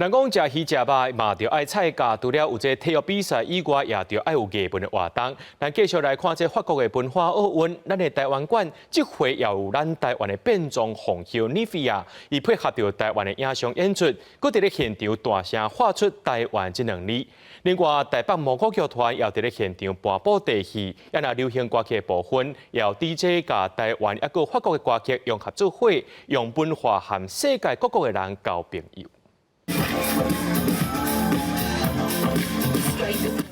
人講食魚食肉嘛，著愛菜價，除了有這體育比賽以外，也著愛有藝文的活動。咱繼續來看這法國的文化奧運，咱的台灣館這回也有咱台灣的變裝皇后妮菲亞，伊配合著台灣的影像演出，閣佇咧現場大聲喊出台灣這兩字。另外，台北木偶劇團也佇咧現場播布袋戲，也若流行歌曲的部分，也有 DJ 共台灣抑閣法國的歌曲融合做伙，用文化和世界各國的人交朋友。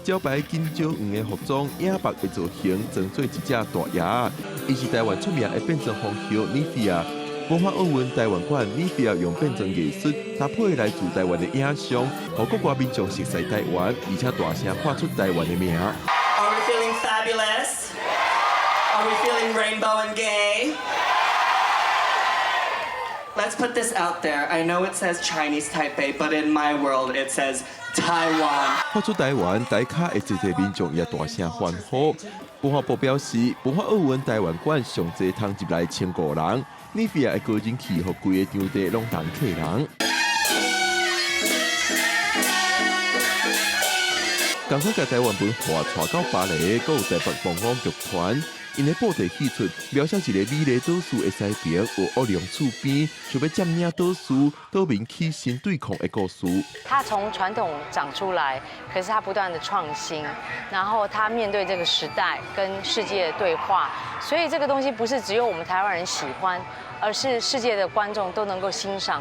招牌金蕉黃的服裝，影白的造型，裝做一隻大鴨仔，伊是台灣出名的變裝皇后妮菲亞。文化奧運台灣館，妮菲亞用變裝藝術搭配來自台灣的影像，予國外民眾熟悉台灣，而且大聲喊出台灣的名。 Are we feeling fabulous? Are we feeling rainbow and gay? Let's put this out there. I know it says Chinese Taipei, but in my world it says Taiwan. 喊出台灣，台跤的濟濟民眾也大聲歡呼。文化部表示，文化奧運台灣館上濟通入來1500人，妮菲亞的高人氣，予規个場地攏人客人。仝款共台灣文化帶到巴黎，閣有台北木偶劇團，𪜶的布袋戲出描寫一个美麗島嶼的西平，有惡龍厝邊，想欲佔領島嶼，島民起身對抗的故事。他從傳統長出來，可是他不斷的創新，然後他面對這個時代跟世界的對話，所以這個東西不是只有我們台灣人喜歡，而是世界的觀眾都能夠欣賞。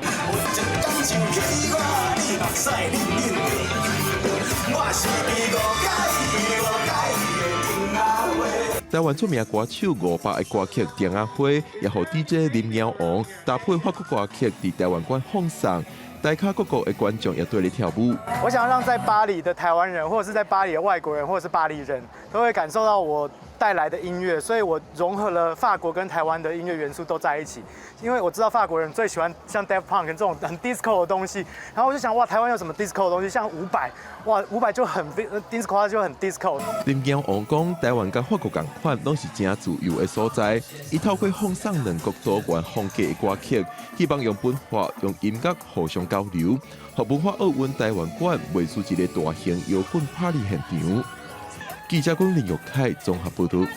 台灣出名歌手伍佰的歌曲《蝶仔花》，也予 DJ 林貓王搭配法國歌曲佇台灣館放送，台跤各國的觀眾也綴咧跳舞。我想讓在巴黎的台灣人，或者是在巴黎的外國人，或者是巴黎人，都會感受到我帶來的音樂，所以我融合了法國跟台灣的音樂元素都在一起。因為我知道法國人最喜歡像 Daft Punk 這種很 disco 的東西，然後我就想，哇，台灣有什麼 disco 的東西？像伍佰，哇，伍佰就很 disco，就很 disco。林貓王講，台灣佮法國仝款，攏是誠自由的所在。伊透過放送兩國多元風格的歌曲，希望用文化、用音樂互相交流，予文化奧運台灣館袂輸一个大型搖滾 party 現場。記者龚林玉凱綜合報導。